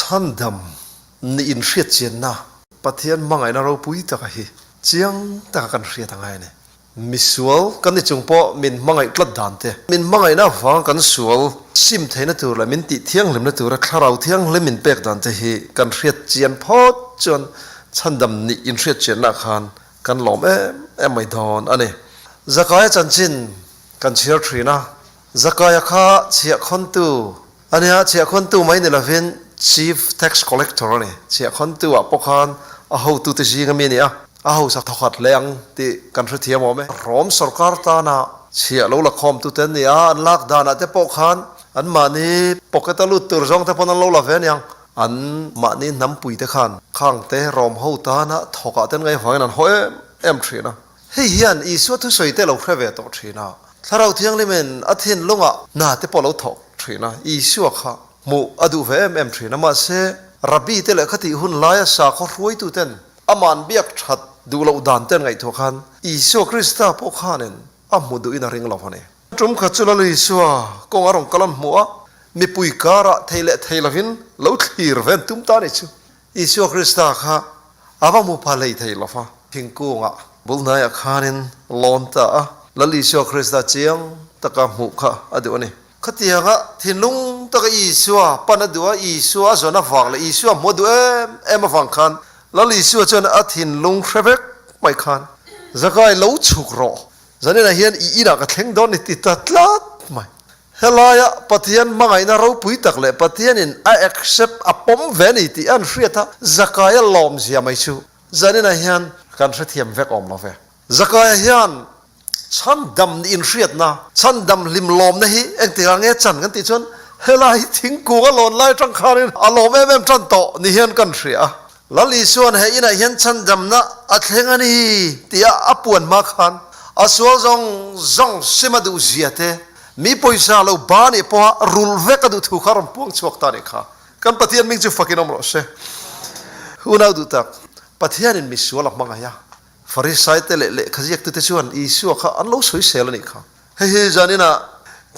Chhandam nih inhriatchianna Pathian hmangaihna ropui taka hi chiang taka kan hriat a ngai a ni. Misual kan ni chung pawh min hmangaih tlat dan te, min hmangaihna avanga kan sual sim theihna tur leh min tih thianghlimna tura thlarau thianghlim min pek dan te hi kan hriat chian phawt chuan chhandam nih inhriat chianna khan kan lawm em em mai dawn a ni. Zakaia chanchin kan chhiar thin a, Zakaia kha chhiahkhawntu a nia, chhiahkhawntu mai ni lovin Chief Tax Collector a ni. Chhiahkhawntu ah pawh khan a hotute zing ami a ni a. A hausa thawkhat hle ang tih kan hrethiam awm e. Rom sorkar tana chhiah lo la khawmtute an ni a, an lak danah te pawh khan an mahni pocket a lut tur zawng te pawn an lo la ve aniang. An mahni hnampui te khan khang te Rom ho tana thawkah te an ngaih avangin an haw em em thin a. Hei hian Isua thusawi te lo hre ve tawh thin a, Thlarau Thianghlimin a thinlungah hna te pawh lo thawk thin a, Isua kha hmuh a duh ve em em thin a, mahse Rabbi te leh khatih hun laia sakhaw hruaituten Aman biak that duh loh dan te an ngaihtuah khan Isua Krista pawh khanin a hmu duhin a ring lo a ni. Tum khat chu Lal Isua kawng a rawn kal an hmuh a, mipui karah thei leh thei lovin lo thlir ve an tum ta a ni chu. Isua Krista kha a va hmu pha hlei thei lo va, thingkungah bul hnaiah khanin lawn ta a, Lal Isua Krista chiang taka hmuh kha a duh a ni. Khatianga thinlung taka Isua pan a duh a, Isua a zawn avang leh Isua hmuh a duh em em avang khan Lal Isua chuan a thinlung hre vek mai khan, Zakai lo chhuk rawh, zaninah hian i inah ka thleng dawn ni ti ta tlat mai. Helaia Pathian hmangaihna ropui tak leh Pathianin a accept, a pawm ve a ni tih an hriat a, Zakaia lawmzia mai chu zaninah hian kan hrethiam vek awm lo ve. Zakaia hian Chhandam nih inhriatna, chhandam hlim lawmna hi engtikah nge chan kan tih chuan helai thingkung a lawn lai atang khanin a lawm em em tan tawh ni hian kan hria a. Lal Isua'n he inah hian chhandamna a thleng a ni tia a puan hma khan a sual zawng zawng sim a duh zia te, mi pawisa lo ba nih pawha rulh vek a duh thu kha a rawn puang chhuak ta nih kha. Kan Pathian hming chu fakin awm rawh se. Unau duh tak, Pathianin misual a hmangaih a. Farisaite leh lehkhaziaktute chuan Isua kha an lo sawisel a nih kha. Hei hi zaninah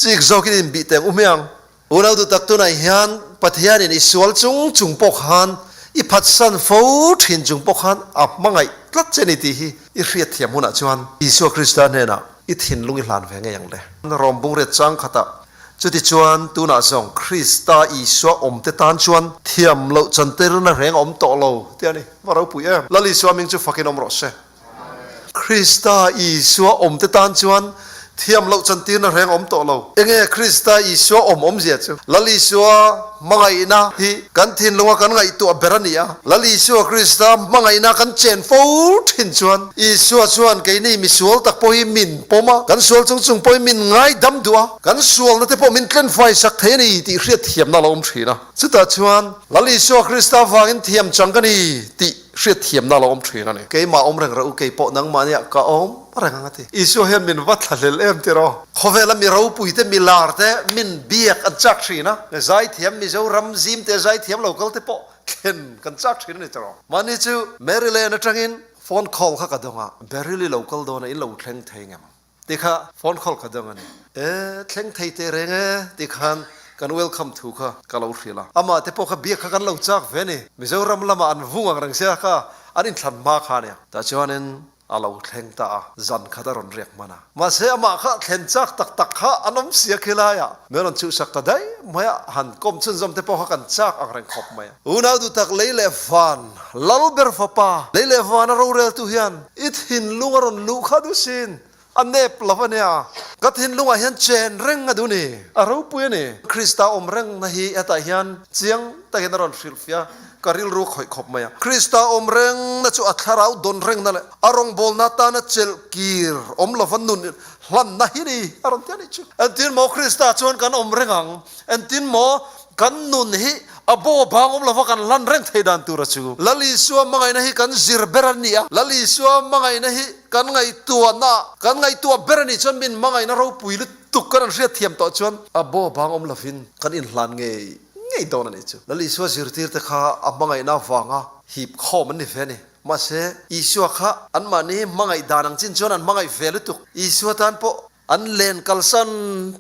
chik zawkin inbih teng u hmiang. Unau duh tak tunah hian Pathianin i sual chung chung pawh khan i phatsan fo thin chung pawh khan a hmangaih tlat che ni tih hi i hriatthiam hunah chuan Isua Krista hnenah i thinlung i hlan ve ngei ang le. Rom bungriat chang khatah Chutichuan, tunah zawng Krista Isua awmte tan chuan thiam loh chantirna reng a awm tawh lo, tih a ni. Va ropui em! Lal Isua hming chu fakin awm rawh se. Krista Isua awmte tan chuan thiam loh chantirna reng a awm tawh lo. Enge Krista Isua awm awmzia chu? Lal Isua hmangaihna hi kan thinlunga kan ngaihtuah ber a ni a. Lal Isua Krista hmangaihna kan chen fo thin chuan Isua chuan keini misual tak pawh hi min pawm a, kan sual chung chung pawhin min ngaidam duh a, kan sualna te pawh min tlenfai sak thei a ni tih hriatthiamna a lo awm thin a. Chutah chuan Lal Isua Krista vangin thiam chang ka ni tih hriatthiamna a lo awm thin a ni. Keimah awm reng reh u, kei pawh nangmahniah ka awm reng ang a ti. Isua hian min va thlahlel em ti rawh. Khawvela mi ropui te, mi lar te min biak an chak thin a, zaithiam Mizoram zim te zaithiam lo kal te pawh thlen kan chak thin a ni ti rawh. Mahni chu Maryland atangin phone call kha ka dawng a, Beryl i lo kal dawn a, in lo thleng thei ngem? Ti kha phone call ka dawng a ni. E, thleng thei teh reng e ti khan kan welcome thu kha ka lo hrilh a. Amah te pawh kha biak kha kan lo chak ve a ni. Mizoram lamah an vung ang reng sia kha an inthlan hma kha a nia. Tah chuanin a lo thleng ta a, zan khat a rawn riak hman a. Mahse amah kha thlen chak tak tak kha an awm sia khilaiah min rawn chhuhsak ta daih mai a, han kawm chhunzawm te pawh kha kan chak ang reng khawp mai a. Unau duh tak lei leh van, Lal ber fapa, lei leh vana roreltu hian i thinlung a rawn luh kha duh sin, a nep lo a nia. Ka thinlungah hian chen reng a duh ni, a ropui a ni. Krista awm rengna hi hetah hian chiang takin a rawn hrilhfiah a, ka rilru a khawih khawp mai a. Krista awm rengna chu a thlarau dawn rengna leh a rawngbawlna atana chelh kir awm lova nun hlanna hi ni, a rawn ti a nih chu. Entin maw Krista chuan kan awm reng ang? Entin maw Kan nun hi a bo bang awm lova kan hlan reng thei dan tura chu Lal Isua hmangaihna hi kan zir ber a ni a. Lal Isua hmangaihna hi kan ngaihtuahna, kan ngaihtuah ber a nih chuan min hmangaihna ropui lutuk kan an hriatthiam tawh chuan a bo bang awm lovin kan inhlan ngei ngei dawn a nih chu. Lal Isua zirtirte kha a hmangaihna avanga hip khawm an ni ve a ni. Mahse, Isua kha anmahni hmangaih dan ang chin chuan an hmangaih ve lutuk. Isua tan pawh An len kalsan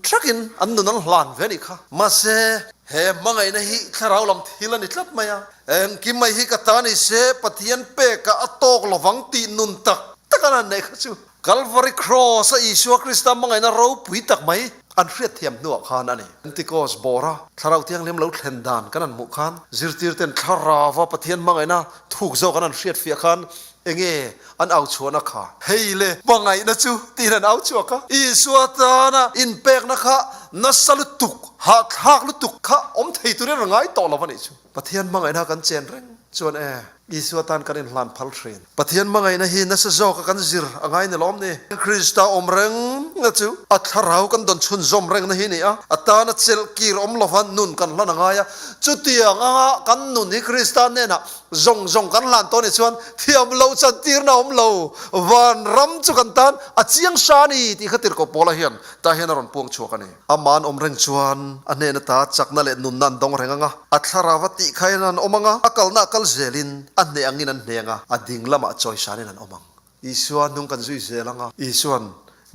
thakin an nun an hlan ve a nih kha. Mahse, He hmangaihna hi thlarau lam thil a ni tlat mai a. Engkim mai hi ka ta ni se, Pathian pekah a tawk lovang tih nun tak tak an han neih kha chu Kalvari Kraws a Isua Krista hmangaihna ropui tak mai an hriatthiam hnuah khan a ni. Pentikos bawra Thlarau Thianghlim lo thlen dan kan han hmuh khan zirtirten thlarauva Pathian hmangaihna thuk zawk an han hriatfiah khan Enge an au chhuahna kha? Hei le, hmangaihna chu tiin an au chhuak a. Isua tana inpekna kha nasa lutuk, hahthlak lutuk kha awm thei turin a ngai tawh lo a nih chu. Pathian hmangaihna kan chen reng chuan e, Isua tan kan inhlan phal thin. Pathian hmangaihna hi nasa zawka kan zir a ngai ni lawm ni? Krista awm rengna chu a thlarau kan dawn chhunzawm rengna hi a ni a, a tana chelh kir awm lova nun kan hlan a ngai a. Chutiang anga kan nun hi Krista hnenah Zawng zawng kan hlan tawh nih chuan thiam lo chantirna awm lo, van ram chu kan tan a chiang hra a ni tih kha tirhkoh Paula hian tah hian a rawn puang chhuak a ni. Amah an awm reng chuan a hnehna ta chakna leh nunna an dawng reng ang a, a thlarau a tih khain an awm ang a, a kalna a kal zelin a hneh angin an hneh ang a, a ding lamah chawisanin an awm ang. Isua hnung kan zui zel ang a, Isua'n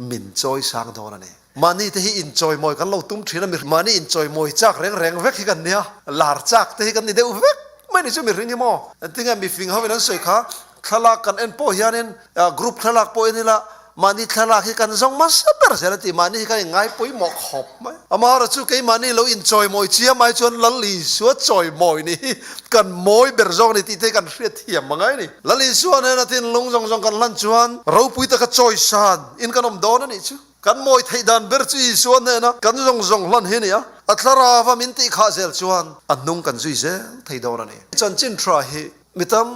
min chawi sang dawn a ni. Mahni te hi inchawimawi kan lo tum thin a, mahni inchawimawi chak reng reng vek hi kan nia, lar chak te hi kan ni deuh vek mai ni chu mihring hi maw? Engtinge mifing ho in an sawi kha, thlalak kan en pawh hianin group thlalak pawh en ila mahni thlalak hi kan zawng hmasa ber zel a ti, mahni hi kan inngai pawimawh khawp mai. Amaherawhchu chu keimahni lo inchawimawi chiam ai chuan Lal Isua chawimawi ni hi kan mawi ber zawk a ni tih te hi kan hriat thiam a ngai a ni. Lal Isua nena thinlung zawng zawng kan hlan chuan ropui taka chawisan in kan awm dawn a nih chu. Kan mawi theih dan ber chu Isua hnena kan zawng zawng hlan hi a ni a, a thlarava min tih khah zel chuan a hnung kan zui zel thei dawn a ni. Chanchin tha hi mi tam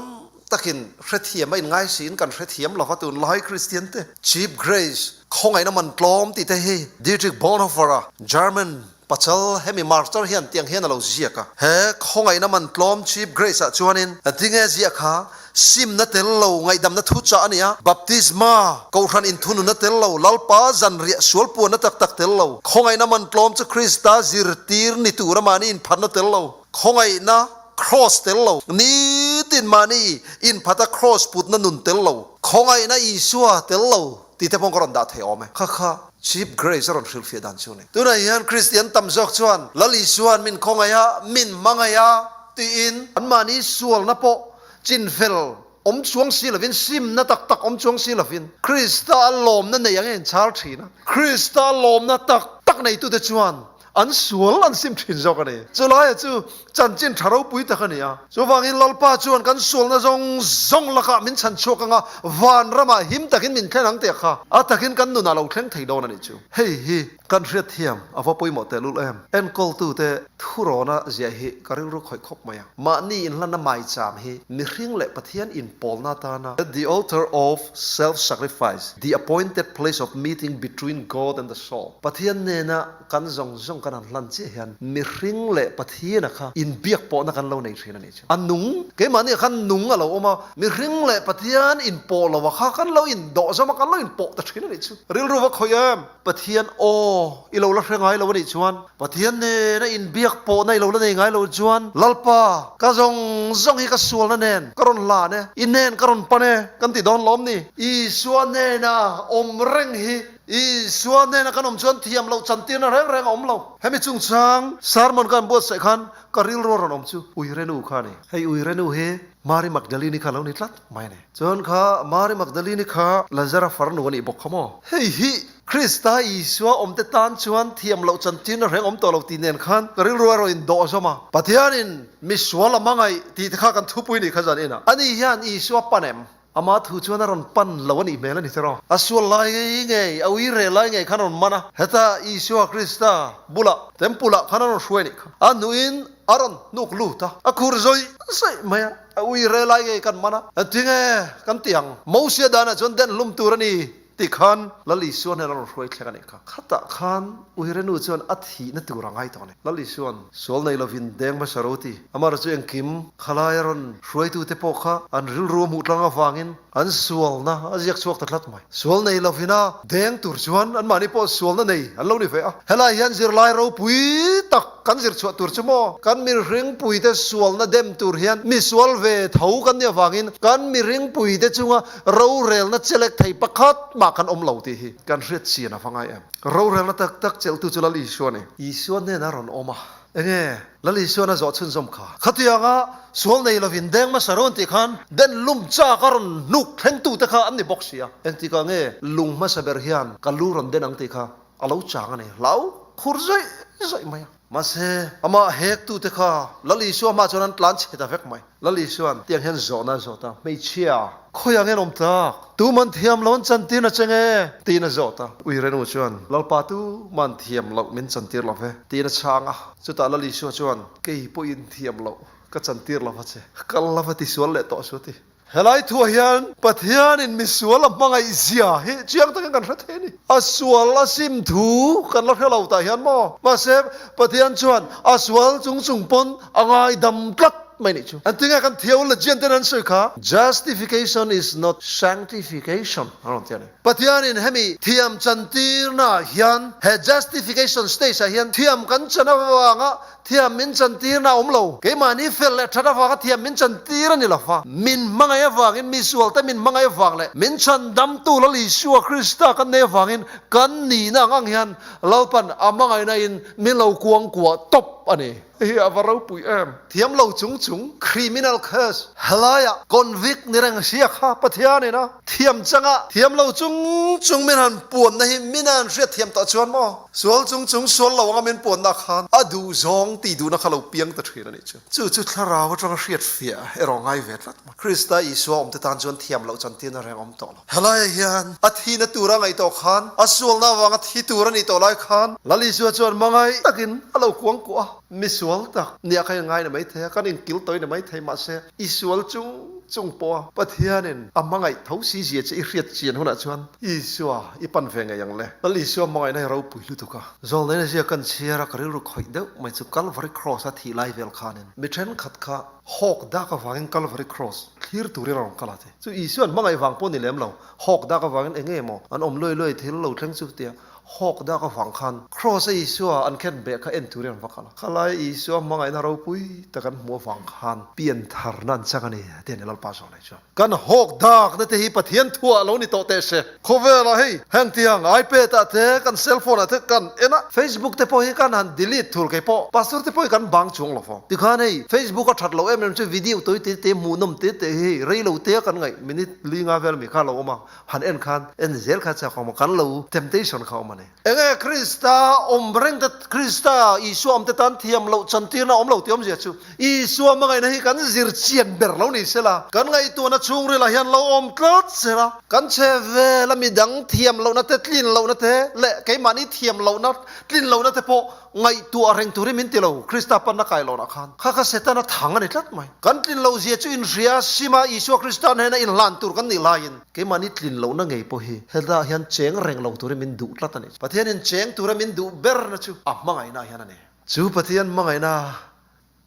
takin hrethiam a inngai siin kan hrethiam lova tunlai Kristian te Cheap Grace, khawngaihna man tlawm tih te hi Dietrich Bonhoeffer-a German Pachal, hemi martyr hian tiang hian a lo ziak a. He khawngaihna man tlawm Cheap Grace ah chuanin tinge ziah kha simna tel lo ngaihdamna thu chah a ni a, baptisma, kohhran inthununna tel lo, Lalpa zanriah sual puanna tak tak tel lo, khawngaihna man tlawm chu Krista zirtir ni tura mahni inphatna tel lo, khawngaihna Kraws tel lo, nitin mahni inphata kraws putna nun tel lo, khawngaihna Isua tel lo tih te pawh ka rawn dah thei awm e. Kha kha Cheap Grace a rawn hrilhfiah dan chu a ni. Tunah hian Kristian tam zawk chuan Lal Isua'n min khawngaih a, min hmangaih a tiin anmahni sualna pawh chinfel awm chuang si lovin, simna tak tak awm chuang si lovin Krista a lawmna nei ang a inchhar thin a. Krista a lawmna tak tak neitute chuan An sual an sim thin zawk a ni. Chulaia chu chanchin tha ropui tak a ni a. Chuvangin Lalpa chuan kan sualna zawng zawng lakah min chhan chhuak ang a, van ramah him takin min thlen ang tih kha a takin kan nunah lo thleng thei dawn a nih chu. Hei hi kan hriatthiam a va pawimawh tehlul em. Enkawltute thurawna ziah hi ka rilru khawih khawp mai a. Mahni inhlanna maicham hi mihring leh Pathian inpawlna atana The altar of self-sacrifice, the appointed place of meeting between God and the soul, Pathian nena Kan zawng zawng kan han hlan chiah hian mihring leh Pathiana kha inbiak pawhna kan lo nei thin a nih chu. A nung, keimahni ah khan nung a lo awm a, mihring leh Pathian inpawh lo ah kha kan lo indawh zawm a, kan lo inpawh ta thin a nih chu. Rilru va khawih em? Pathian aw i lo la hre ngai lo a nih chuan, Pathian nena inbiak pawhna i lo la nei ngai lo chuan, Lalpa, ka zawng zawng hi ka sualna nen ka rawn hlan e, i hnen ka rawn pan e, kan ti dawn lawm ni? Isua hnena awm reng hi Isua hnena kan awm chuan thiam loh chantirna reng reng a awm lo. Hemi chungchang sermon ka han buatsaih khan ka rilru a rawn awm chu Uirenu kha a ni. Hei Uirenu hi Mary Magdalene kha a lo ni tlat mai a ni. Chuan kha Mary Magdalene kha Lazara farnu a nih bawk kha maw? Hei hi Krista Isua awmte tan chuan thiam loh chantirna reng awm tawh lo tih nen khan ka rilru a rawn indawh zawm a. Pathianin misual a hmangaih tih te kha kan thupui nih kha zan inah. Ani hian Isua pan em? Ama thu chuan a rawn pan lo a nih hmel a ni tiraw? A sual lai ngei, a ui reh lai ngei khan a rawn man a. Heta Isua Krista bulah, temple ah khan a rawn hruai nih kha. A hnuin a rawn hnuk lut a, a khur zawih zawih mai a, a ui reh lai ngei kan man a. Engtinge kan ti ang? Mosia danah chuan den hlum tur a ni tih khan Lal Isua hnen a rawn hruai thleng a nih kha. Khatah khan Uirenu chuan a thihna tur a ngai tawh a ni. Lal Isua'n sual nei lovin deng hmasa ro ti. Amaherawhchu chu engkim khalai a rawn hruaitute pawh kha an rilru a hmuh tlang avangin an sualna a ziak chhuak ta tlat mai. Sual nei lovin a deng tur chuan anmahni pawh sualna nei an lo ni ve a. Helai hian zirlai ropui tak kan zir chhuah tur chu maw? Kan mihringpuite sualna dem tur hian misual ve tho kan nih avangin kan mihringpuite chunga rorelna chelek thei pakhat mah kan awm lo tih hi kan hriat chian a va ngai em. Rorelna tak tak chelhtu chu Lal Isua a ni. Isua hnenah a rawn awm a. Enge Lal Isuan a zawh chhunzawm kha? Khatianga sual nei lovin deng hmasa rawn tih khan den lum chak a rawn hnuk thlengtute kha an ni bawk si a. Engtikah nge lung hmasa ber hian ka lu rawn den ang tih kha a lo chang a ni. Hlau khur zawih zawih mai a. Mahse, amah hektute kha Lal Isua hmah chuan an tlan chhe ta vek mai. Lal Isuan tiang hian zawhna a zawt a, Hmeichhia, khawiah nge an awm tak? Tu man thiam lo an chantir na che nge? tiin a zawt a. Uirenu chuan, Lalpa tu man thiam loh min chantir lo ve, tiin a chhang a. Chutah Lal Isua chuan, Kei pawhin thiam loh ka chantir lo va che, kal la va tisual leh tawh su a ti. Helai thuah hian Pathianin misual a hmangaih zia hi chiang takin kan hre thei a ni. A sual a sim thu kan la hre lo tah hian maw? Mahse, Pathian chuan a sual chung chung pawn a ngaidam tlat mai nih chu. Engtinge kan theologian ten an sawi kha? Justification is not sanctification an rawn ti a ni. Pathianin hemi thiam chantirnaah hian he justification stage ah hian thiam kan chan avanga Thiam min chantirna a awm lo. Keimahni fel leh that avanga thiam min chantir a ni lo va. Min hmangaih avangin, mi sualte min hmangaih avang leh min chhandamtu Lal Isua Krista kan nei avangin kan nihna ang ang hian Lalpan a hmangaihna in min lo kuangkuah tawp a ni. Hei hi a va ropui em! Thiam lo chung chung criminal case helaiah convict ni reng sia kha Pathianin a thiam changa thiam lo chung chung min han puanna hi min han hriatthiam tawh chuan maw? Sual chung chung sual lo anga min puanna khan a duh zawng tih duhna kha lo piang ta thin a nih chu. Chu chu thlarau atanga hriat fiah erawh ngai ve tlat mai. Krista Isua awmte tan chuan thiam loh chantirna reng awm tawh lo. Helaiah hian a thihna tura ngaih tawh khan, a sualna avanga thi tur a nih tawh lai khan Lal Isua chuan hmangaih takin a lo kuang kuah a. Mi sual tak nia kha in ngai ni maithei a, kan inkil tawi ni maithei mahse i sual chung chung pawh a Pathianin a hmangaih tho si zia che i hriat chian hunah chuan Isua i pan ve ngei ang le. Lal Isua hmangaihna hi ropui lutuk a. Zawlneina zia kan chhiar a, ka rilru khawih deuh mai chu Calvary Cross a thih lai vel khanin mi thenkhat kha hawk dak avangin Calvary Cross thlir turin a rawn kal a ti. Chu Isua'n hmangaih vang pawh ni lem lo, hawk dak avangin eng nge maw an awm luai luai thil lo thleng chu tia Hawk dak avang khan Kraws a Isua an khen beh kha en turin an va kal a. Khalai Isua hmangaihna ropui tak an hmuh avang khan piantharna an chang a ni tih a ni Lalpa zawh leh chuan. Kan hawk dakna te hi Pathian thuah lo ni tawh teh se. Khawvelah hei hengtiang iPad ah te kan cell phone ah te kan en a, Facebook te pawh hi kan han delete thul kei pawh pastor te pawh hi kan bang chuang lo fo. Tikhan hei Facebook a that lo em em chu video tawi te te hmuhnawm te te hi hei rei lo te a kan ngaih minute li nga vel mi kha lo awm a. Han en khan en zel kha chak awm a, kan lo temptation kha awm a ni. Enge Krista awm reng te, Krista Isua awm te tan thiam loh chantirna awm lo tih awmzia chu Isua hmangaihna hi kan zir chian ber lo ni sela, kan ngaihtuahna chhungril ah hian lo awm tlat sela, kan chhe vel a midang thiam lohna te, tlin lohna te leh keimahni thiam lohna, tlin lohna te pawh Ngaihtuah reng turin min ti lo, Krista panna kai lohnah khan kha kha Setana thang a ni tlat mai. Kan tlin loh zia chu inhria sima Isua Krista hnena inhlan tur kan nih laiin keimahni tlin lohna ngei pawh hi helaiah hian cheng reng lo turin min duh tlat a ni. Pathianin cheng tura min duh berna chu a hmangaihna hian a ni. Chu Pathian hmangaihna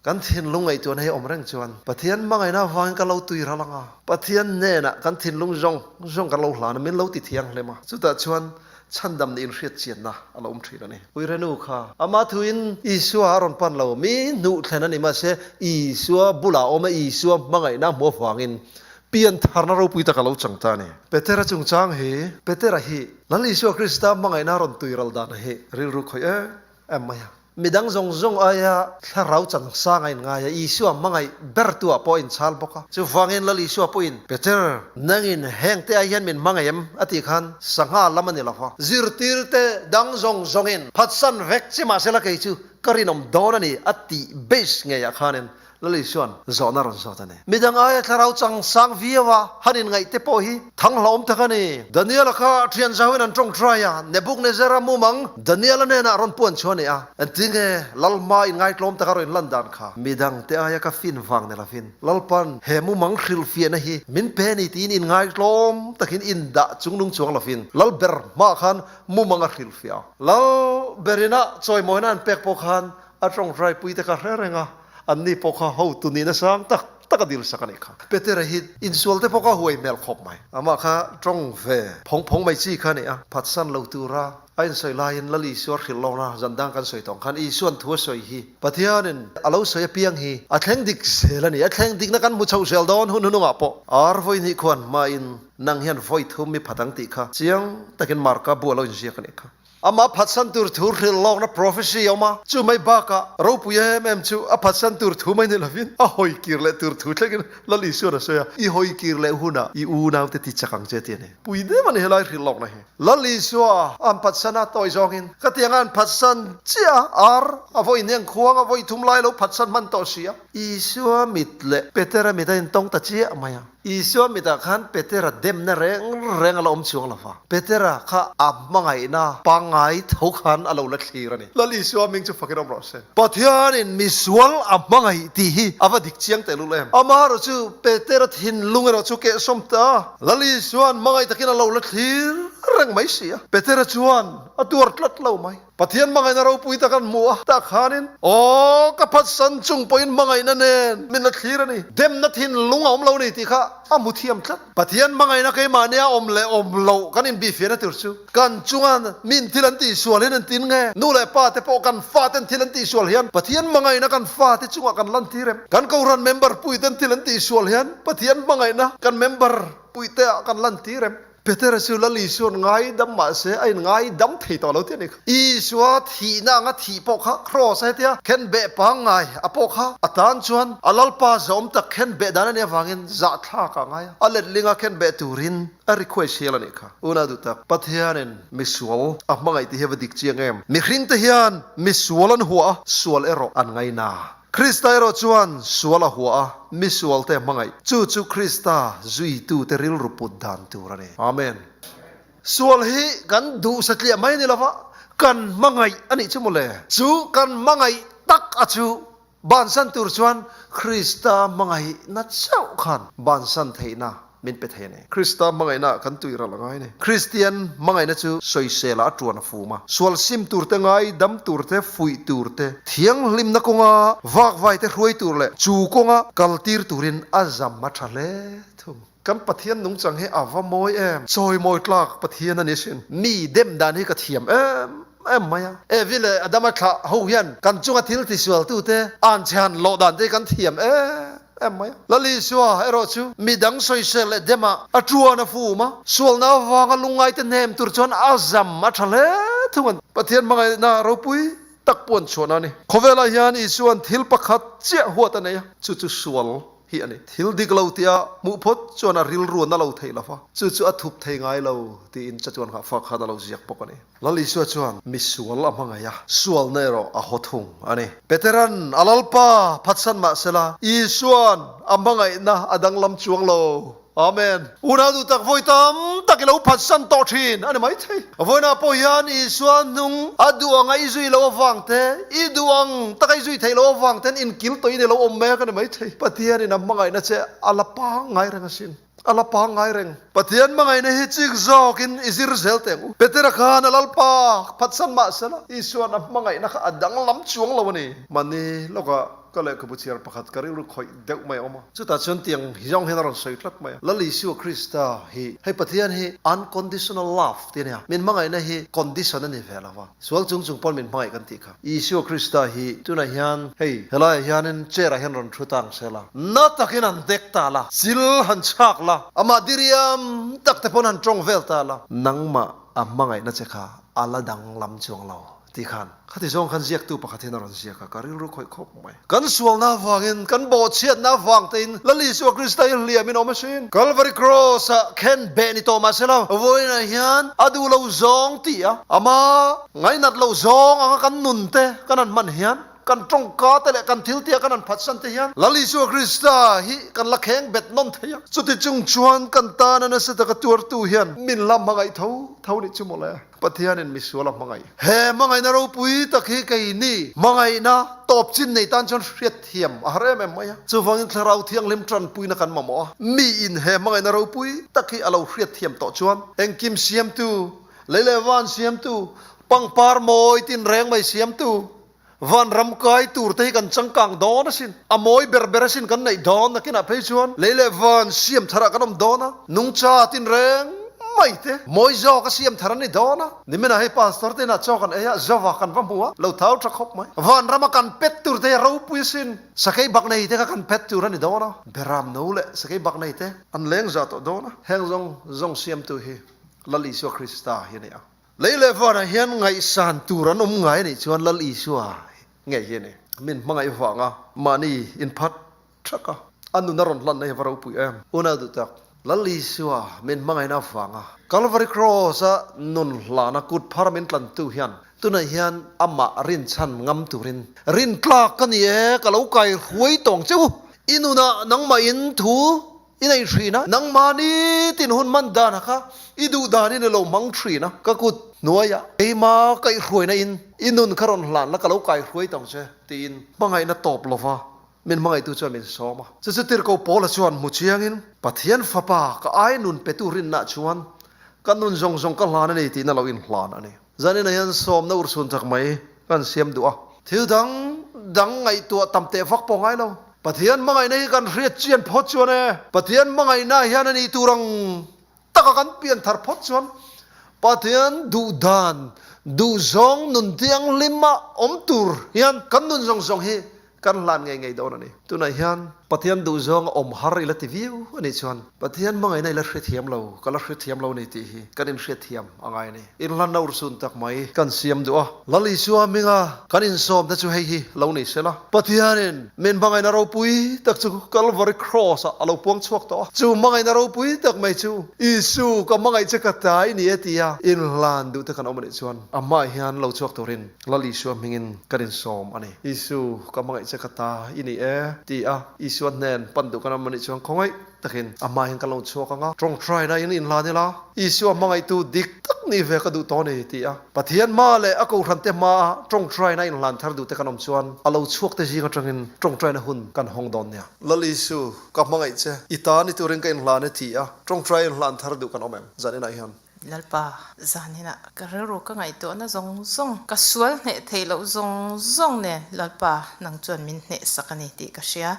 Kan thinlung ngaihtuahna hi awm reng chuan Pathian hmangaihna avangin ka lo tui ral ang a, Pathian hnenah kan thinlung zawng zawng kan lo hlan a, min lo ti thianghlim a, chutah chuan chhandam nih inhriat chianna a lo awm thin a ni. Uirenu kha amah thuin Isua a rawn pan lo, mi hnuh thlen a ni, mahse Isua bulah a awm a, Isua hmangaihna a hmuh avangin piantharna ropui tak a lo chang ta a ni. Petera chungchang hi, Petera hi Lal Isua Krista hmangaihna a rawn tui ral dan hi rilru khawih em em mai a. Midang zawng zawng aia thlarau chan sang a inngai a, Isua hmangaih bertu ah pawh a inchhal bawk a. Chuvangin Lal Isua pawhin, Peter, nangin hengte ai hian min hmangaih em? a tih khan sangha lam a ni lo va. Zirtirte dang zawng zawngin phatsan vek che mahsela kei chu ka rinawm dawn a ni a tih base ngeiah khanin Lal Isua'n zawhna rawn zawt a ni. Midang aia thlarau chang sang viau a, han inngaih te pawh hi thang hlauhawm tak a ni. Daniel-a kha thian zauhin an tawngtai a, Nebuchadnezzar-a mumang Daniel-a hnenah rawn puan chhuah a ni a. Engtinge Lalhma inngaitlawm taka rawn inlan dan kha? Midang te aia ka fin vang ni lovin, Lalpa'n he mumang hrilhfiahna hi min pe a ni tiin inngaitlawm takin indah chungnung chuang lovin Lalber hmaah khan mumang a hrilhfiah a. Lalberina chawimawina an pek pawh khan A tawngtaipui te kha hre reng a, anni pawh kha hotu nihna sang tak tak a dilsak a nih kha. Petera hi insual te pawh kha huai hmel khawp mai. Amah kha tawng ve phawng phawng mai chi kha a ni a, phatsan lo tura a insawi laiin Lal Isua hrilh lawna zan dang kan sawi tawng khan Isua'n thu a sawi hi Pathianin a lo sawi apiang hi a thleng dik zel a ni. A thleng dikna kan hmu chho zel dawn hun hunungah pawh ar vawi hnih khuan hmain nang hian vawi thum mi phat ang tih kha chiang takin Marka bu a lo inziak a nih kha. Amah phatsan tur thu hrilh lawkna prophecy a awm a, chu mai bakah ropui em em chu a phatsan tur thu mai ni lovin a hawi kir leh tur thu thlengin Lal Isuan a sawi a, I hawi kir leh hunah i unaute ti chak ang che ti a ni. Pui deuh a ni helai hrilh lawkna hi. Lal Isua an phatsan a tawi zawngin khatianga an phatsan chiah a, ar a vawi hneng khuang a vawi thum lai lo phatsan hman tawh si a. Isua mit leh Petera mit a intawng ta chiah mai a. Isua mitah khan Petera demna reng reng a la awm chuang lo va. Petera kha a hmangaihna pangngai tho khan a lo la thlir a ni. Lal Isua hming chu fakin awm rawh se. Pathianin misual a hmangaih tih hi a va dik chiang tehlul em? Amaherawh chu Petera thinlung erawh chu kehsawm ta. Lal Isua'n hmangaih takin a lo la thlir reng mai si a. Petera chuan a tuar tlat lo mai. Pathian hmangaihna ropui tak an hmu a, tah khanin, Aw, ka phatsan chung pawhin hmangaihna nen min la thlir a ni, demna thinlung a awm lo ni tih kha a hmu thiam tlat. Pathian hmangaihna keimahnia awm leh awm loh kan inbihfiahna tur chu kan chunga min thil an tihsual hian an tin nge? Nu leh pa te pawh kan faten thil an tihsual hian Pathian hmangaihna kan fate chungah kan lantir em? Kan Kohhran member puiten thil an tihsual hian Pathian hmangaihna kan member puiteah kan lantir em? Petera chu Lal Isua'n ngaidam mah se a inngaidam thei tawh lo tih a ni kha. Isua thihna anga thih pawh kha Kraws a hetia khen beh pangngai a pawh kha a tan chuan a Lalpa zahawm tak khen beh dan a nih avangin zahthlak ah ngai a, a letlinga khen beh turin a request hial a nih kha. Unau duh tak, Pathianin misual a hmangaih tih hi a va dik chiang em? Mihringte hian misual an huah a, sual erawh an ngaina. Krista erawh chuan sual a huah a, mi sualte a hmangaih. Chu chu Krista zuitute rilru put dan tur a ni. Amen. Sual hi kan duh satliah mai ni lova, kan hmangaih a nih chu mawle. Chu kan hmangaih tak a chu bansan tur chuan Krista hmangaihna chauh khan bansan theihna min pe thei a ni. Krista hmangaihna kan tui ral a ngai a ni. Kristian hmangaihna chu sawisela a tuan a fum a, sual sim tur te, ngaidam tur te, fuih tur te, thianghlimna kawnga vakvai te hruai tur leh chu kawnga kaltir turin a zam a tha hle thung. Kan Pathian nungchang hi a va mawi em! Chawimawi tlak Pathian a ni sin. Mi dem dan hi ka thiam em em mai a. Evi leh Adama thlah ho hian kan chunga thil tisualtute anchhe han lawh dan te hi kan thiam em em mai a. Lal Isua erawh chu mi dang sawisel leh demah a tuan a fum a, sualna avanga lungngaite hnem tur chuan a zam a tha hle thung a ni. Pathian hmangaihna ropui tak puan chhuahna a ni. Khawvelah hian Isua'n thil pakhat chiah huat a nei a, chu chu sual hi a ni. Thil dik lo tia hmuh phawt chuan a rilru a na lo thei lo va, chu chu a thup thei ngai lo tiin chatuan nghahfak khan a lo ziak bawk a ni. Lal Isua chuan mi sual a hmangaih a, sualna erawh a haw thung a ni. Petera'n a Lalpa phatsan mah sela, Isua'n a hmangaihna a danglam chuang lo. Amen. Unau duh tak vawi tam tak i lo phatsan tawh thin a ni maithei. Vawiinah pawh hian Isua hnung a duh anga i zui loh avang te, i duh ang taka i zui theih loh avang ten inkil tawhin i lo awm mek a ni maithei. Pathianin a hmangaihna che a la pangngai reng asin. A la pangngai reng. Pathian hmangaihna hi chik zawkin i zir zel teh ang u. Petera khan a Lalpa phatsan mah sela, Isua'n a hmangaihna kha a danglam chuang lo a ni. Mahni lawkah ka lehkhabu chhiar pakhat ka rilru khawih deuh mai a awm a. Chutah chuan tiang zawng hian a rawn sawi tlat mai a. Lal Isua Krista hi, hei Pathian hi unconditional love tih a ni a. Min hmangaihna hi condition a ni ve lo va. Sual chung chung pawn min hmangaih kan tih kha. Isua Krista hi tunah hian hei helaiah hianin chair ah hian rawn thu ta ang sela, na takin han dek ta la, chil han chhak la, amah diriam tak te pawn han tawng vel ta la, nangmah a hmangaihna che kha a la danglam chuang lo tih khan khati zawng khan ziaktu pakhat hian a rawn ziak a, ka rilru khawih khawp mai. Kan sualna avangin, kan bawhchhiatna avang tein Lal Isua Krista hi hliamin awm asin. Calvary Cross-ah khen beh ni tawh mah sela, vawiinah hian a duh lo zawng tih a, ama ngainat lo zawng anga kan nun te kan han hman hian, kan tawngka te leh kan thil tia kan han phatsan te hian Lal Isua Krista hi kan la kheng bet nawn thei a. Chuti chung chuan kan tana nasa taka tuartu hian min la hmangaih tho tho nih chu mawle. Pathianin misual a hmangaih. He hmangaihna ropui tak hi keini hmangaihna tawp chin nei tan chuan hriatthiam a har em em mai a. Chuvangin Thlarau Thianghlim tanpuina kan mamawh a. Miin he hmangaihna ropui tak hi a lo hriatthiam tawh chuan engkim siamtu, lei leh van siamtu, pangpar mawi tinreng mai siamtu, Vanram kai tur te hi kan changkang dawn asin, a mawi ber ber asin kan neih dawn nakinah phei chuan lei leh van siam tharah kan awm dawn a, nungcha tin reng mai te mawi zawk a siam thar an ni dawn a. Niminah hei pastor te inah chaw kan ei a, Java kan va hmu a, lo thau tha khawp mai. Vanrama kan pet tur te hi a ropui asin, sakei bak nei te kha kan pet tur a ni dawn a, beram no leh sakei bak nei te an leng zah tawh dawn a, heng zawng zawng siamtu hi Lal Isua Krista hi a ni a. Lei leh vanah hian ngaihsan tur an awm ngai anih chuan Lal Isua ngei hi a ni. Min hmangaih vanga mahni inphat thak a, a nun a rawn hlanna hi a va ropui em. Unau duh tak, Lal Isua min hmangaihna avanga Kalvari Kraws-a nun hlana kut phar min tlantu hian tunah hian amah rinchhan ngam turin rintlak ka ni e, ka lo kai hruai tawng che u. I nunah nangmah in thu I nei thin a, nangmah nitin hun hman dan kha i duh danin i lo hmang thin a, ka kut hnuaiah keima kaihhruaina in i nun kha rawn hlan la ka lo kaihruai tawng che tiin hmangaihna tawp lova min hmangaihtu chuan min sawm a. Chu chu Tirhkoh Paula chuan hmu chiangin Pathian Fapa ka ai nun petu rinna chuan ka nun zawng zawng ka hlan a ni tiin a lo inhlan a ni. Zaninah hian sawmna urchhun tak mai kan siam duh a. Thil dang dang ngaihtuah tam teh vak pawh ngai lo. Pathian hmangaihna hi kan hriat chian phawt chuan e. Pathian hmangaihna hian a nih tur ang taka kan pian thar phawt chuan Pathian duh dan, duh zawng nun thianghlim a awm tur hian kan nun zawng zawng hi Kan hlan ngei ngei dawn a ni. Tunah hian Pathian duhzawng a awm har i la ti viau a nih chuan Pathian hmangaihna i la hrethiam lo, ka la hrethiam lo a ni tih hi kan inhriatthiam a ngai a ni. Inhlanna urhsun tak mai kan siam duh a, Lal Isua hminga kan insawmte chu hei hi lo ni se la, Pathianin min hmangaihna ropui tak chu Kalvari Kraws-ah a lo puang chhuak tawh a, chu hmangaihna ropui tak mai chu Isu ka hmangaih che ka ta i ni e tia inhlan duhte kan awm a nih chuan a hmaah hian lo chhuak turin Lal Isua hmingin kan insawm a ni. Isu, ka hmangaih che ka ta i ni e, ti a Isua hnen pan duh kan awm a nih chuan khawngaih takin a hma hian kan lo chhuak ang a, tawngtaina in inhlan ila, Isua hmangaihtu dik tak ni ve ka duh tawh a ni, ti a Pathian hma leh a kohhrante hmaa tawngtaina inhlan thar duhte kan awm chuan a lo chhuak te zing atangin tawngtaina hun kan hawng dawn nia. Lal Isu, ka hmangaih che, i ta ni turin ka inhlan e, ti a tawngtai inhlan thar duh kan awm em? Zan inah hian. Lalpa, zaninah ka rilru ka ngaihtuahna zawng zawng, ka sual hneh theih loh zawng zawng nen Lalpa nang chuan min hnehsak a ni tih ka hria.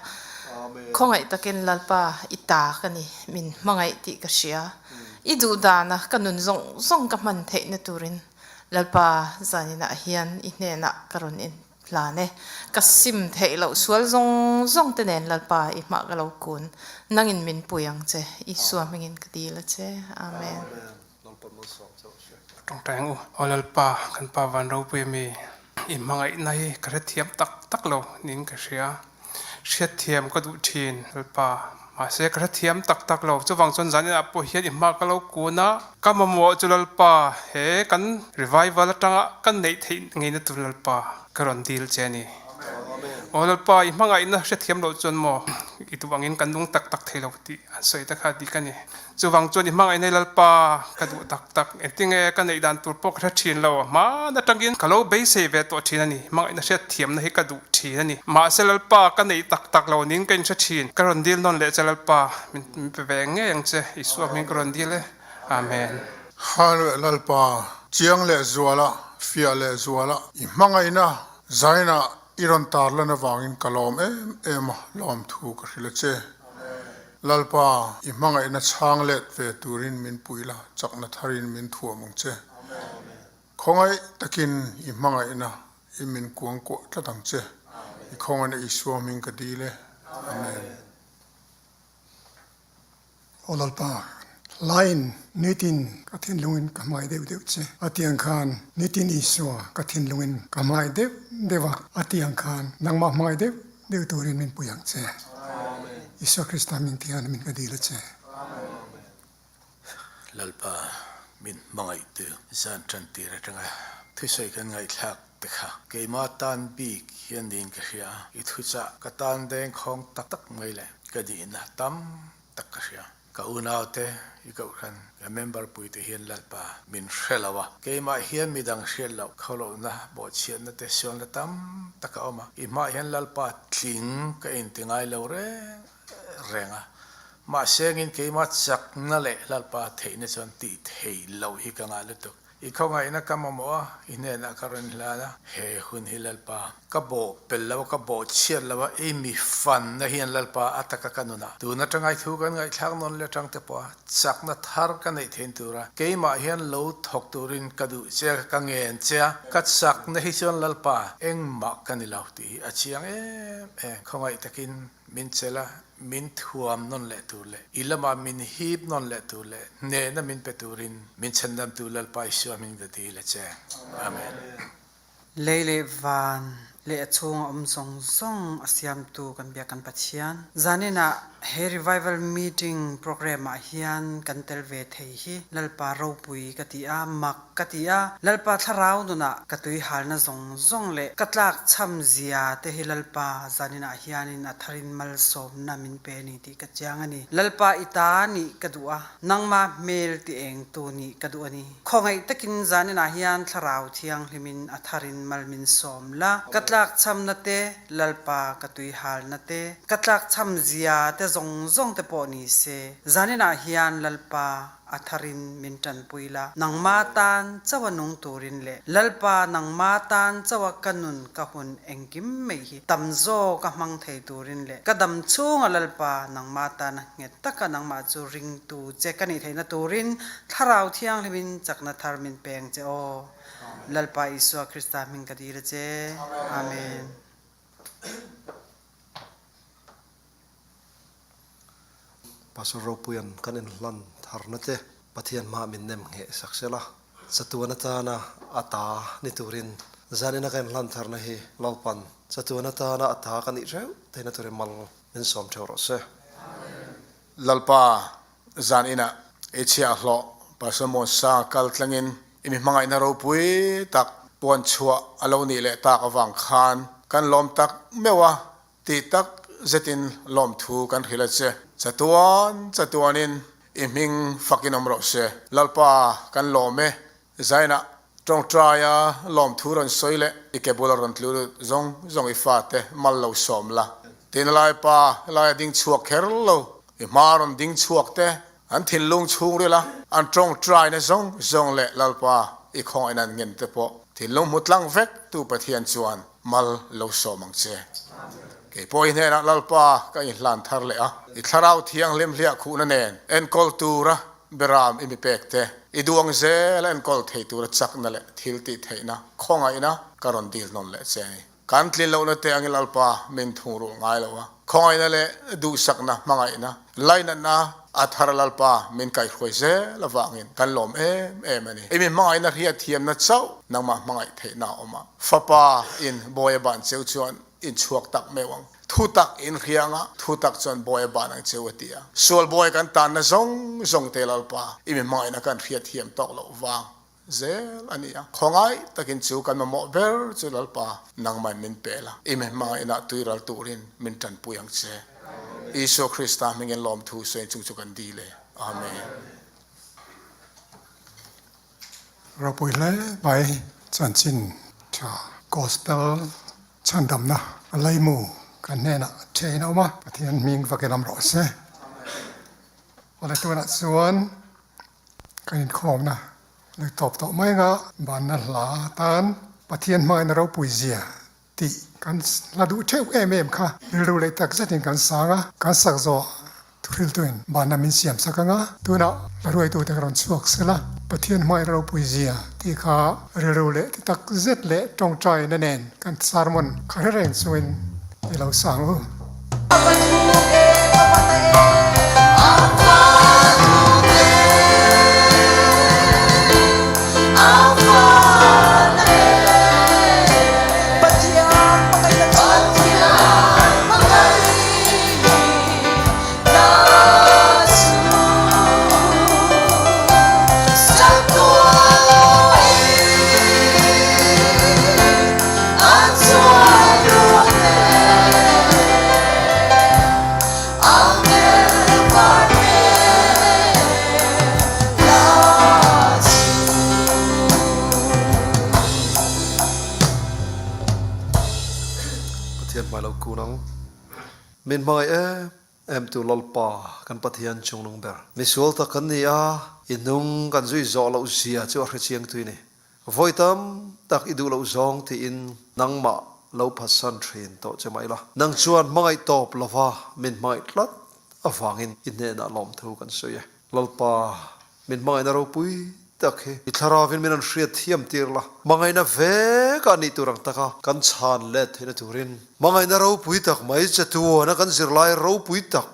Khawngaih takin Lalpa i ta ka ni, min hmangaih tih ka hria. I duh dana ka nun zawng zawng ka hman theihna turin Lalpa zaninah hian i hnenah ka rawn in Hlan e, ka sim theih loh sual zawng zawng te nen Lalpa i hmah ka lo kun, nangin min pui ang che, Isua hmingin ka dil a che. Amen. Tawngtai ang u. Aw Lalpa, kan Pa van ropui ami, i hmangaihna hi ka hrethiam tak tak lo niin ka hria. Hriatthiam ka duh thin Lalpa, mahse ka hrethiam tak tak lo. Chuvang chuan zaninah pawh hian i hma ka lo kun a, ka mamawh chu Lalpa he kan revival atanga kan neih theih ngeina tur Lalpa ka rawn dil che a ni. Aw Lalpa, i hmangaihna hrethiam loh chuan maw i duh angin kan nung tak tak thei lo tih an sawi ta kha dik a ni. Chuvang chuan i hmangaih nei Lalpa ka duh tak tak, engtinge ka neih dan tur pawh ka hre thin lo, hmaan atangin ka lo beisei ve tawh thin a ni, hmangaihna hriat thiamna hi ka duh thin a ni. Mahse Lalpa ka neih tak tak lo niin ka inhre thin, ka rawn dil nawn leh che Lalpa, min pe ve ngei ang che, Isua hming ka rawn dil e, Amen. Hallelujah Lalpa, chiang leh zuala, fiah leh zuala, i hmangaihna zaina i rawn tarlan avangin ka lawm em em a, lawmthu ka hrilh a che. Lalpa, i hmangaihna chhang let ve turin min pui la, chakna tharin min thuam ang che. Khawngaih takin i hmangaihna i min kuang kuah tlat ang che. I khawngaihna Isua hming ka dil e. Amen. Aw Lalpa, hlain nitin ka thinlungin ka hmai deuh deuh che. A tiang khan nitin Isua ka thinlungin ka hmai deuh deuh a, a tiang khan nangmah hmai deuh Deuh turin min pui ang che. Isua Krista hming thian min ka dil a che. Lalpa min hmangaihtu zan tan tir atanga thusawi kan ngaihthlak te kha keima tan bik hian niin ka hria a, i thuchah ka tan dengkhawng tak tak mai leh ka dihna tam tak ka hria. Ka unaute i kohhran ka member puite hian Lalpa min hre lo a, keimah hian midang hriat loh khaw lohna bawhchhiatna te sualna tam tak a awm a, i hmaah hian Lalpa tling ka inti ngai lo reng reng a, mahse ngin keimah chakna leh Lalpa theihna chuan tih theih loh hi ka ngah lutuk. I khawngaihna ka mamawh a, i hnenah ka rawn hlan a, he hun hi Lalpa, ka bawh pel lo a, ka bawh chhiat lo a, i mi fanna hian Lalpa a taka ka nunah tun atanga i thu kan ngaihthlak nawn leh atang te pawh a chakna thar ka neih thein tura keimah hian lo thawk turin ka duh che a, ka ngen che a, ka chakna hi chuan Lalpa engmah ka ni lo tih hi a chiang em em, khawngaih takin. Min chelh a, min thuam nawn leh tur leh i lamah min hip nawn leh tur leh hnehna min pe turin min chhandamtu Lalpa Isua hming ka dil a che. Amen. Lei leh van leh a chhunga awm zawng zawng a siamtu kan biak kan Pathian. Zanin ah he revival meeting program ah hian kan tel ve thei hi Lalpa ropui ka ti a, mak ka ti a, Lalpa thlarau nunah ka tui halna zawng zawng leh ka tlak chham zia te hi Lalpa zanin ah hianin a tharin malsawmna min pe a ni tih ka chiang a ni. Lalpa i ta nih ka duh a, nangmah hmel ti engtu nih ka duh a ni. Khawngaih takin zaninah hian Thlarau Thianghlimin a tharin mal min sawm la, ka tlakchhamna te, Lalpa ka tuihalna te, ka tlakchham zia te zawng zawng te pawh ni se, zaninah hian Lalpa a tharin min tanpui la, nangma tan chauha nung turin leh Lalpa nangma tan chauha ka nun ka hun engkim mai hi tam zawk a hmang thei turin leh ka dam chhunga Lalpa nangma tana nghet taka nangmah chu ringtu che ka nih theihna turin Thlarau Thianghlimin chakna thar min peng che aw. Lalpa Isua Krista hming ka dil a che. Amen. Pastor Ropuian kan inhlan tharna te Pathian hmaah min nem ngheh sak sela, chatuan atana a ta ni turin zanina ka inhlan tharna hi Lalpan chatuan atana a ta ka nih theuh theihna turin mal min sawm theuh rawh se. Lalpa Zan inah i chhiahhlawh Pastor Muansa kal tlangin i mi hmangaihna ropui tak puan chhuah a lo nih leh tak avang khan kan lawm tak meuh a, tih tak zetin lawmthu kan hrilh a che. Chatuan chatuanin i hming fakin awm rawh se. Lalpa kan lawm e. Zainah tawngtaia lawmthu rawn sawi leh i ke bula rawn tlu lut zawng zawng i fate mal lo sawm la. Tina lai pa laia ding chhuak kher lo, i hma rawn ding chhuak te, an thinlung chhungril a, an tawngtaina zawng zawng leh Lalpa i khawngaihna an ngen te pawh thinlung hmu tlang vek tu Pathian chuan mal lo sawm ang che. Kei pawh i hnenah Lalpa ka inhlan thar leh a, i thlarau thianghlim hliah khuhna nen enkawl tura Beram i mi pek te, i duang zel a enkawl thei tura chakna leh thil tih theihna khawngaihna ka rawn dil nawn leh che a ni. Kan tlin lohna te angin Lalpa min thungrulh ngai lo a, khawngaihna leh duhsakna, hmangaihna, lainatna a thar Lalpa min kaihhruai zel avangin kan lawm em em a ni. I mi hmangaihna hriatthiamna chauh nangmah hmangaih theihna a awm a, Fapa in bawi a ban cheu chuan in chhuak tak meuh ang. Thu tak in hria anga, thu tak chuan bawi a ban ang cheu a ti a. Sual bawi kan tanna zawng zawng te Lalpa, i mi hmangaihna kan hriat thiam tawk loh vang zel a ni a. Khawngaih takin chu kan mamawh ber chu Lalpa, nangmah min pe la, i mi hmangaihna tuiral turin min tanpui ang che. Isua Krista hmingin lawmthu sawi chung chu kan dil e. Amen. Ropui hle mai chanchin tha Gospel chhandamna a leimu kan hnenah thein a awm a, Pathian hming vakin awm rawh se. Awle tunah chuan kan inkhawmna lui tawp tawh mai anga banna hla atan Pathian hmangaihna ropui zia tih kan la duh theuh em em kha rilru leh tak zetin kan sang a, kan sak zawh thuhriltuin banna min siam sak ang a, tunah la ruaitute ka rawn chhuak sel a, Pathian hmai ropui zia tih kha rilru leh ti tak zet leh tawngtaina nen kan sermon kha hre reng chungin i lo sang u. Pathian hmai lo kun ang. Min hmangaih em em tu Lalpa kan Pathian chungnung ber. Misual tak kan ni a, i hnung kan zui zawh loh zia chu a hrechiang tui ni. Vawi tam tak i duh loh zawng tiin nangmah lo phatsan thin tawh che mai la. Nang chuan hmangaih tawp lova min hmangaih tlat avangin i hnenah lawmthu kan sawi e. Lalpa, min hmangaihna ropui. tak hi i thlarauin min rawn hriat thiam tir la. Hmangaihna vek a nih tur ang taka kan chhan let theihna turin hmangaihna ropui tak mai che tuana kan zirlai ropui tak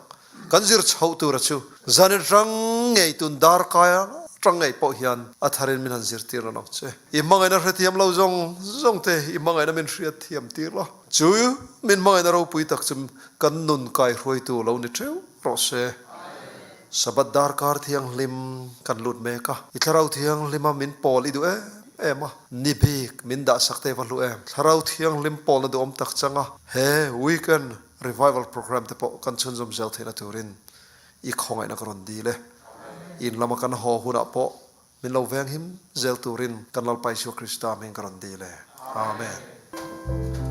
kan zir chhoh tura chu zanin rang ngei tun darkai atang ngei pawh hian a tharin min han zirtir lo ang che. I hmangaihna hrethiam lo zawng zawng te i hmangaihna min hriat thiam tir la. Chu min hmangaihna ropui tak chu kan nun kaihruaitu lo ni theuh rawh se. Sabbath darkar thianghlim kan lut mek a, i Thlarau Thianghlima min pawl i duh em em a, ni bik min dahsak te va hlu em? Thlarau Thianghlim pawlna duhawm tak chang a, he weekend revival programme te pawh kan chhunzawm zel theihna turin i khawngaihna ka rawn dil e. In lama kan haw hunah pawh min lo venghim zel turin kan Lalpa Isua Krista hming ka rawn dil e. Amen.